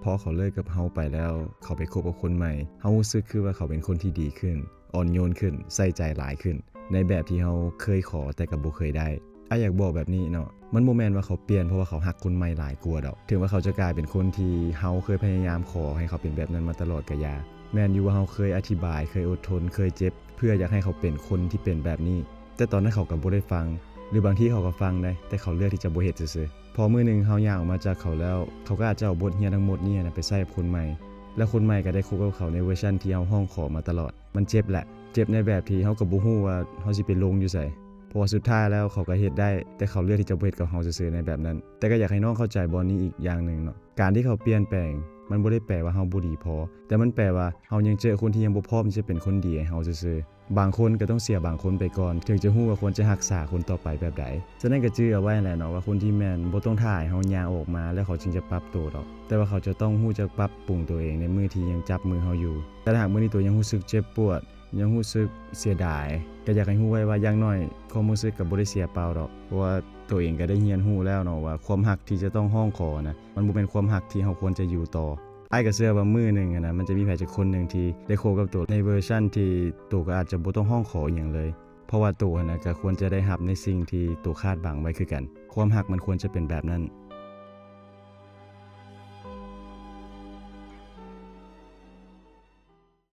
ພໍເຂົາເລີກກັບເຮົາໄປແລ້ວ ເຂົາໄປຄົບກັບຄົນໃໝ່ ເຮົາຮູ້ສຶກຄືວ່າເຂົາເປັນຄົນທີ່ດີຂຶ້ນ, ອ່ອນໂຍນຂຶ້ນ, ໃສ່ໃຈຫຼາຍຂຶ້ນ ໃນແບບທີ່ເຮົາເຄີຍຂໍແຕ່ກໍບໍ່ເຄີຍໄດ້. ອ້າຍຢາກບອກແບບນີ້ເນາະ, ມັນບໍ່ແມ່ນວ່າເຂົາປ່ຽນເພາະວ່າເຂົາຮັກຄົນໃໝ່ຫຼາຍກວ່າດອກ. ເຖິງວ່າເຂົາຈະກາຍເປັນຄົນທີ່ເຮົາເຄີຍພະຍາຍາມຂໍໃຫ້ເຂົາເປັນແບບນັ້ນມາຕະຫຼອດກໍຢ່າ. ແມ່ນຢູ່ວ່າເຮົາເຄີຍອະທິບາຍ, ເຄີຍອົດທົນ, ເຄີຍເຈັບ ເພື່ອຢາກໃຫ້ເຂົາເປັນຄົນທີ່ເປັນແບບນີ້, ແຕ່ຕອນນັ້ນເຂົາກໍບໍ່ໄດ້ຟັງ ຫຼືບາງທີເຂົາກໍຟັງໄດ໋ ແຕ່ເຂົາເລືອກທີ່ຈະບໍ່ເຮັດຊື່ໆ. ພໍມື້ໜຶ່ງເຮົາຍ່າງອອກມາຈາກເຂົາແລ້ວ ເຂົາກໍອາດຈະເອົາບົດຮຽນທັງໝົດນີ້ນະໄປໃຊ້ກັບຄົນໃໝ່ ແລ້ວຄົນໃໝ່ກໍໄດ້ຄົບກັບເຂົາໃນເວີຊັນທີ່ເຮົາຮ້ອງຂໍມາຕະຫຼອດ. ມັນເຈັບແຫຼະ, ເຈັບໃນແບບທີ່ເຮົາກໍບໍ່ຮູ້ວ່າເຮົາຊິໄປລົງຢູ່ໃສ ເພາະວ່າສຸດທ້າຍແລ້ວເຂົາກໍເຮັດໄດ້, ແຕ່ເຂົາເລືອກທີ່ຈະບໍ່ເຮັດກັບເຮົາຊື່ໆໃນແບບນັ້ນ. ແຕ່ກໍຢາກໃຫ້ນ້ອງເຂົ້າໃຈບ່ອນນີ້ອີກຢ່າງໜຶ່ງເນາະ, ການທີ່ເຂົາປ່ຽນແປງ ມັນບໍ່ໄດ້ແປວ່າເຮົາບໍ່ດີພໍ, ແຕ່ມັນແປວ່າເຮົາຍັງເຈີຄົນທີ່ຍັງບໍ່ພ້ອມທີ່ຈະເປັນຄົນດີໃຫ້ເຮົາຊື່ໆ. ບາງຄົນກໍຕ້ອງເສຍບາງຄົນໄປກ່ອນ ເຖິງຈະຮູ້ວ່າຄວນຈະຮັກສາຄົນຕໍ່ໄປແບບໃດ. ສະນັ້ນກໍຈື່ເອົາໄວ້ແຫຼະເນາະ ວ່າຄົນທີ່ແມ່ນບໍ່ຕ້ອງຖ້າໃຫ້ເຮົາຍ່າງອອກມາແລ້ວເຂົາຈຶ່ງຈະປັບໂຕດອກ, ແຕ່ວ່າເຂົາຈະຕ້ອງຮູ້ຈັກປັບປຸງຕົວເອງໃນມື້ທີ່ຍັງຈັບມືເຮົາຢູ່. ແຕ່ຖ້າຫາກມື້ນີ້ໂຕຍັງຮູ້ສຶກເຈັບປວດ, ຍັງຮູ້ສຶກເສຍດາຍ, ກໍຢາກໃຫ້ຮູ້ໄວ້ວ່າຢ່າງໜ້ອຍຄວາມຮູ້ສຶກກໍບໍ່ໄດ້ເສຍເປົ່າດອກ, ເພາະວ່າໂຕເອງກໍໄດ້ຮຽນຮູ້ແລ້ວເນາະ ວ່າຄວາມຮັກທີ່ຈະຕ້ອງຮ້ອງຂໍນະ ມັນບໍ່ແມ່ນຄວາມຮັກທີ່ເຮົາຄວນຈະຢູ່ຕໍ່. ອ້າຍກໍເຊື່ອວ່າມື້ໜຶ່ງຫັ້ນນະ ມັນຈະມີໃຜຈັກຄົນໜຶ່ງທີ່ໄດ້ຄົບກັບໂຕໃນເວີຊັນທີ່ໂຕກໍອາດຈະບໍ່ຕ້ອງຮ້ອງຂໍອີ່ຫຍັງເລີຍ, ເພາະວ່າໂຕຫັ້ນນະກໍຄວນຈະໄດ້ຮັບໃນສິ່ງທີ່ໂຕຄາດຫວັງໄວ້ຄືກັນ. ຄວາມຮັກມັນຄວນຈະເປັນແບບນັ້ນ.